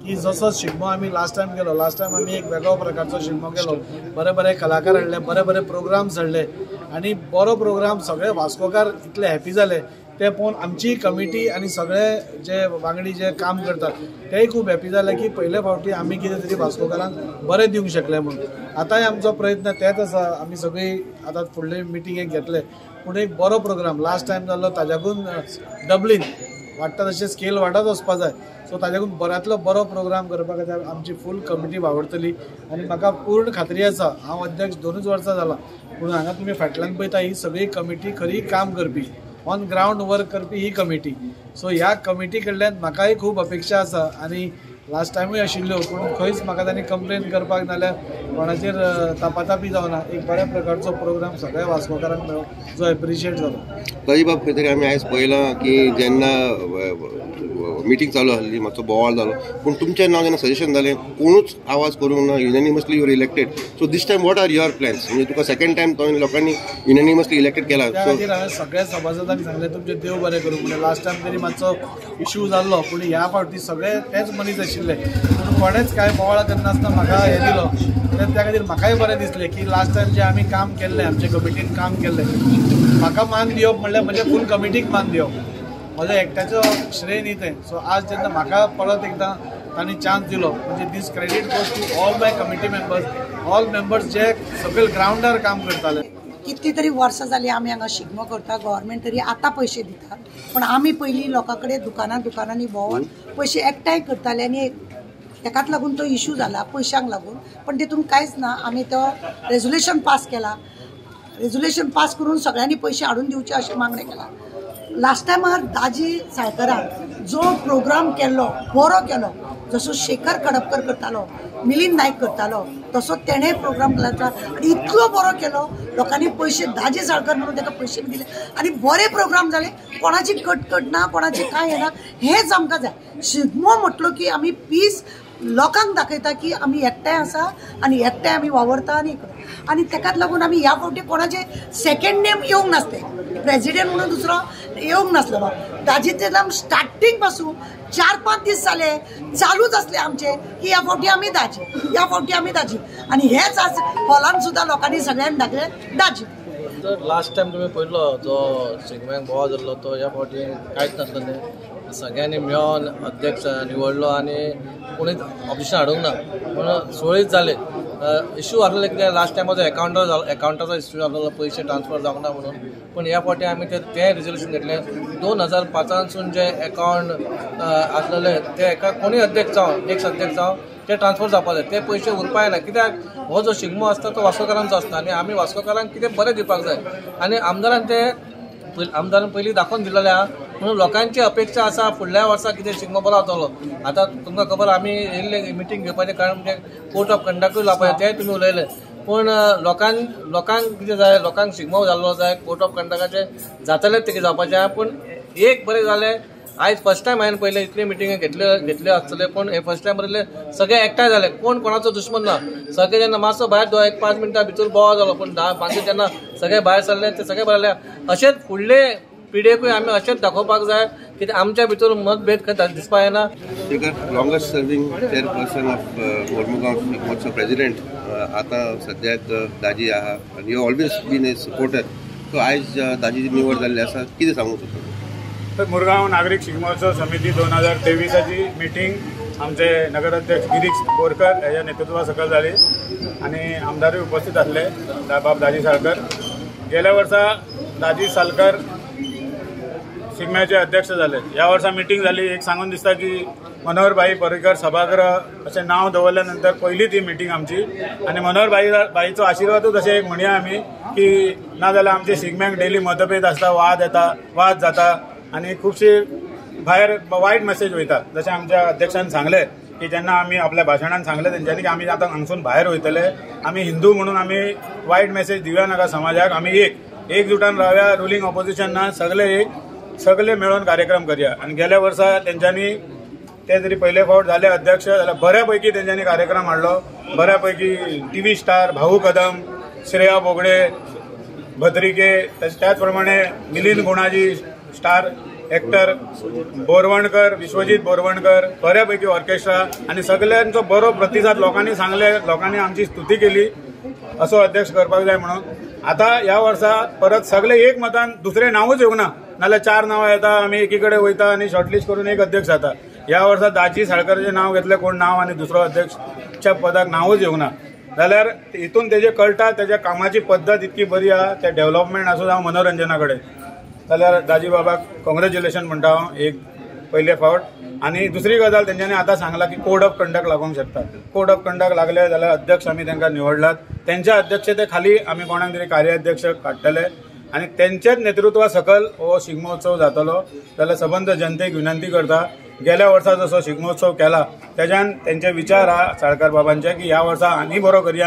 की जसो शिगमो आमी लास्ट टायम केलो, लास्ट टायम आमी एक वेगळो प्रकारचो शिगमो केलो, बरे बरे कलाकार हाडले, बरे बरे प्रोग्राम्स हाडले आनी बरो प्रोग्राम सगळे वास्कोकार इतले हॅपी जाले ते पळोवन आमची कमिटी आनी सगळे जे वांगडी जे काम करतात तेय खूब हॅपी जाले की पयले फावटी आमी कितें तरी वास्कोकारांक बरें दिवंक शकले म्हणून. आतांय आमचो प्रयत्न तेच आसा, आमी सगळीं आतां फुडले मिटिंगेक घेतले पूण एक बरो प्रोग्राम लास्ट टायम जाल्लो ताज्याकून डबलीन वाडटा तशें स्केल वाडत वचपा जाय. सो ताज्याकून बऱ्यांतलो बरो प्रोग्राम करपा खातीर आमची फूल कमिटी वावुरतली आनी म्हाका पूर्ण खात्री आसा, हांव अध्यक्ष 2 वर्सां जाला पूण हांगा तुमी फाटल्यान पळयता ही सगळी कमिटी खरी काम करपी, ऑन ग्रावंड वर्क करपी ही कमिटी. सो ह्या कमिटी कडल्यान म्हाकाय खूब अपेक्षा आसा आनी लास्ट टायमूय आशिल्ल्यो पूण खंयच म्हाका तांणी कंप्लेन करपाक नाल्यार कोणाचेर तापातापी जावना, एक बऱ्या प्रकारचो प्रोग्राम सगळ्या वास्कोकारांक मेळ्ळो जो एप्रिशिएट जालो. तरी बाब खंय तरी आमी आयज पळयलां की जेन्ना मिटींग चालू आसली मातसो बोवाळ जालो पूण तुमचें नांव जेन्ना सजेशन जालें कोणूच आवाज करूंक ना, unanimously you're elected. So this time what are your plans? म्हणजे तुका सेकंड टायम तो लोकांनी युनॅनिमसली इलेक्टेड केला. त्या खातीर हांवें सगळ्या सभासदांक सांगलें तुमचें देव बरें करूं. म्हणजे लास्ट टायम तरी मातसो इशू जाल्लो पूण ह्या फावटी सगळे तेच मनीस आशिल्ले पूण कोणेच कांय बोवाळ करनासतना म्हाका हें दिलो. त्या खातीर म्हाकाय बरें दिसलें की लास्ट टायम जें आमी काम केल्लें, आमचे कमिटीन काम केल्लें, म्हाका मान दिवप म्हणल्यार म्हज्या फूल कमिटीक मान दिवप, म्हजो एकट्याचो श्रेय न्ही तें. सो आज जेन्ना म्हाका परत एकदां तांणी चान्स दिलो म्हणजे this credit goes to all my committee members, all members जे सगळे ग्रावंडार काम करताले. कितली तरी वर्सां जाली आमी हांगा शिगमो करता, गव्हर्मेंट तरी आतां पयशे दितात पूण आमी पयलीं लोकां कडेन दुकानां दुकानांनी भोंवन पयशे एकठांय करताले आनी ताकाच लागून तो इशू जाला पयशांक लागून. पण तितून कांयच ना, आमी तो रेजोल्युशन पास केला, रेजोल्युशन पास करून सगळ्यांनी पयशे हाडून दिवचे अशें मागणें केलां. लास्ट टायमार दाजी साळकरान जो प्रोग्राम केल्लो बरो केलो, जसो शेखर कडपकर करतालो, मिलिंद नायक करतालो तसो तेणें प्रोग्राम केला आनी इतलो बरो केलो, लोकांनी पयशे दाजी साळकर म्हणून ताका पयशे दिले आनी बरे प्रोग्राम जाले, कोणाची कटकट ना, कोणाची कांय ना. हेंच आमकां जाय. शिगमो म्हटलो की आमी पीस लोकांक दाखयता की आमी एकठांय आसा आनी एकठांय आमी वावरता आनी आनी ताकाच लागून आमी ह्या फावटी कोणाचे सेकंड नेम येवंक नासले, प्रेजिडेंट म्हणून दुसरो येवंक नासलेलो. दाजीचे नाम स्टार्टींग पासून 4-5 दीस जाले चालूच आसले आमचे की ह्या फावटी आमी दाजी, ह्या फावटी आमी दाजी. आनी हेच आज हॉलान सुद्दां लोकांनी सगळ्यांनी दाखयलें दाजी. तर लास्ट टायम तुमी पळयलो जो शिगम्याक बोवाळ जाल्लो तो ह्या फावटी कांयच नासलें, सगळ्यांनी मेळोन अध्यक्ष निवडलो आनी कोणीच ऑपोजिशन हाडूंक ना पूण सुरळीत जालें. इशू आसलेले कित्याक लास्ट टायमाचो एकावंटाचो जालो, एकावंटाचो इशू आसलेलो, पयशे ट्रान्सफर जावंक ना म्हणून. पूण ह्या फावटी आमी तें रेजोल्युशन घेतलें. 2005 जे एकावंट आसलेले ते एका कोणूय अध्यक्ष जावं, एक्स अध्यक्ष जावं, ते ट्रान्सफर जावपा जाय, ते पयशे उरपा जायना. कित्याक हो जो शिगमो आसता तो वास्कोकारांचो आसता आनी आमी वास्कोकारांक कितें बरें दिवपाक जाय आनी आमदारान ते आमदारान पयलीं दाखोवन दिलेलें आहा म्हणून लोकांची अपेक्षा आसा फुडल्या वर्सा कितें शिगमो बरो जातलो. आतां तुमकां खबर आमी येयल्ले मिटींग घेवपाचें कारण म्हणजे कोर्ट ऑफ कंडक्टूय लावपाचें तेंय तुमी उलयले पूण लोकांक कितें जाय, लोकांक शिगमो जाल्लो जाय, कोर्ट ऑफ कंडक्टाचें जातलें तें जावपाचें आहा. पूण एक बरें जालें आयज फर्स्ट टायम हांवें पयलें इतले मिटिंगे घेतल्यो आसतले पूण हे फर्स्ट टायम बरयले सगळे एकठांय जाले, कोण कोणाचो दुश्मन ना. सगळे जेन्ना मातसो भायर 1-5 मिनटां भितर बोवाळ जालो पूण 10-5 जेन्ना सगळे भायर सरले ते सगळे बरयले. अशेंच फुडले पिढयेकूय आमी अशेंच दाखोवपाक जाय की आमच्या भितर मतभेद खंय दिसपा येना. Longest serving chairperson of Mormugao Shigmotsav president आतां सद्याक दाजी आहा आनी you always been a supporter. So आयज दाजीची निवड जाल्ली आसा, कितें सांगूंक सोदता? तर मुरगांव नागरीक शिगमोत्सव समिती 2023 मिटींग आमचे नगराध्यक्ष गिरीश बोरकर ह्या नेतृत्वा सकयल जाली आनी आमदारूय उपस्थित आसले बाब दाजी साळकर. गेल्या वर्सा दाजी साळकर शिगम्याचे अध्यक्ष जाले. ह्या वर्सा मिटींग जाली. एक सांगून दिसता की मनोहर भाई पर्रीकर सभागृह अशें नांव दवरल्या नंतर पयली ती मिटींग आमची आनी मनोहर भाईचो आशिर्वादूच अशें एक म्हणया आमी की ना जाल्यार आमचे शिगम्याक डेली मतभेद आसता, वाद येता, वाद जाता आनी खुबशी भायर वायट मेसेज वयता. जशें आमच्या अध्यक्षान सांगलें की जेन्ना आमी आपल्या भाशणान सांगलें तेंच्यांनी की आमी आतां हांगसून भायर वयतले, आमी हिंदू म्हणून आमी वायट मेसेज दिवया नाका समाजाक, आमी एकजुटान रावया, रुलींग ऑपोजिशन ना, सगळे एक सगळे मेळून कार्यक्रम करया. आनी गेल्या वर्सा तेंच्यांनी ते जरी पयले फावट जाले अध्यक्ष जाल्यार बऱ्यापैकी तेंच्यांनी कार्यक्रम हाडलो. बऱ्यापैकी टीव्ही स्टार भाऊ कदम, श्रेया बोगडे, भद्रिके, त्याच प्रमाणे मिलिंद गुणाजी स्टार एक्टर बोरवणकर, विश्वजीत बोरवणकर, बऱ्यापैकी ऑर्केस्ट्रा आनी सगळ्यांचो बरो प्रतिसाद. लोकांनी सांगले, लोकांनी आमची स्तुती केली असो अध्यक्ष करपाक जाय म्हणून. आतां ह्या वर्सा परत सगळे एक मतान, दुसरें नांवूच येवंक ना, नाल्यार 4 नांवां येता, आमी एकी कडेन वयता आनी शॉर्टलिस्ट करून एक अध्यक्ष जाता. ह्या वर्सा दाजी साळकराचें नांव घेतलें, कोण नांव आनी दुसरो अध्यक्षच्या पदाक नांवूच येवंक ना. जाल्यार हितून तेजें कळटा तेज्या कामाची पद्दत इतकी बरी आहा, ते डेव्हलपमेंट आसूं जावं मनोरंजना कडेन. जाल्यार दाजी बाबाक कॉंग्रेच्युलेशन म्हणटा हांव एक पयले फावट. आनी दुसरी गजाल, तेंच्यांनी आतां सांगलां की कोड ऑफ कंडक्ट लागूंक शकता. कोड ऑफ कंडक्ट लागले जाल्यार अध्यक्ष आमी तांकां निवडलात, तेंच्या अध्यक्षते खाली आमी कोणाक तरी कार्याध्यक्ष काडटले आनी तेंच्याच नेतृत्वा सकल हो शिगमोत्सव जातलो. जाल्यार सबंद जनतेक विनंती करता, गेल्या वर्सा जसो शिगमोत्सव केला तेज्यान तेंचे विचार आहा साळकार बाबांचे की ह्या वर्सा आनी बरो करया.